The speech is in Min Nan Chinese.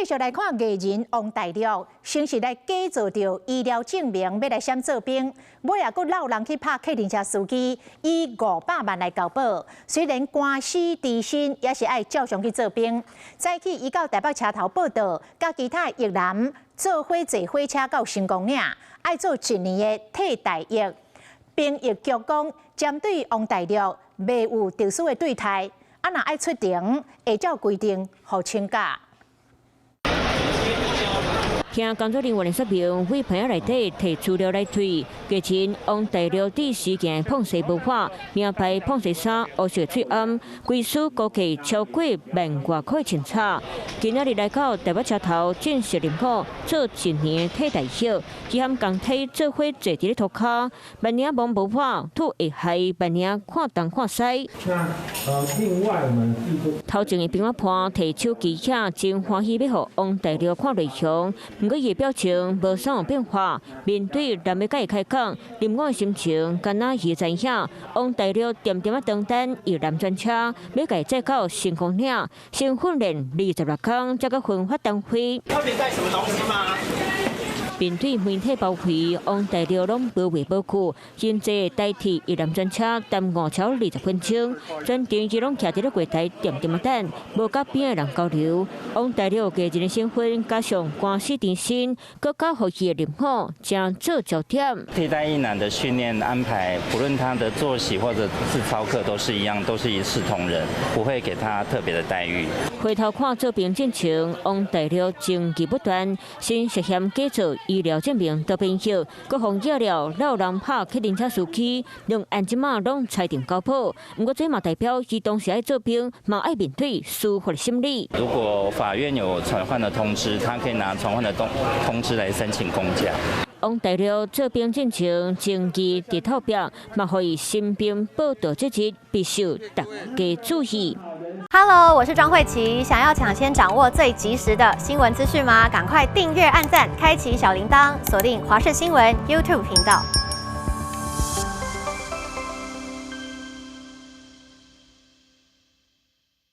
繼續來看藝人王大陸，先是來假造著醫療證明，欲來閃做兵，尾仔閣摟人去拍客運車司機，以500萬來交保。雖然官司纏身，也是愛照常去做兵。早起伊到台北車頭報到，佮其他役男做伙坐火車到成功嶺，愛做一年的替代役。兵役局講，針對王大陸袂有特殊的對待，啊若愛出庭，會照規定予請假。聽工作人員的說明，對棚仔內底提資料來對，藝人王大陸佇時間膨勢無法，名牌膨勢衫，烏色喙罨，規書估計超過萬外塊清查。今仔日來到台北車頭正式入伍，做一年替代役，佢含共體做伙坐佇咧塗跤，萬領摸無法，吐會害萬領看東看西。那另外我們頭前的兵仔伴提手機遐，真歡喜欲予王大陸看內容。毋過伊表情無啥變化，面對人欲佮伊開講，林我的心情敢若伊知影。王大陸恬恬仔當等役男專車，欲共伊載到成功嶺，先訓練26工，才閣分發單位。特別帶什麼東西嗎？面對媒體包圍，王大陸攏無話無句，真濟代替役男專車耽誤超20分鐘，全程伊攏徛佇咧櫃台恬恬仔等，無佮邊仔的人交流。王大陸藝人的身份加上官司纏身，閣較予伊的入伍成做焦點。替代役男的訓練安排，不論他的作息或者是操課都是一樣，都是一視同仁，不會給他特別的待遇。回頭看做兵進前，王大陸證據不斷，先涉嫌假造醫療證明逃兵役，閣予惹了摟人拍客運車司機，兩案這馬攏裁定交保。毋過這嘛代表，伊當時愛做兵，嘛愛面對司法審理。如果法院有傳喚的通知，他可以拿傳喚的通知來申請公假。王大陸做兵進前，證據佇透壁，嘛予伊新兵報到這日必須大家注意。 Hello，我是莊慧琪，想要搶先掌握最及時的新聞資訊嗎？趕快訂閱、按讚、開啟小鈴鐺，鎖定華視新聞 YouTube 頻道。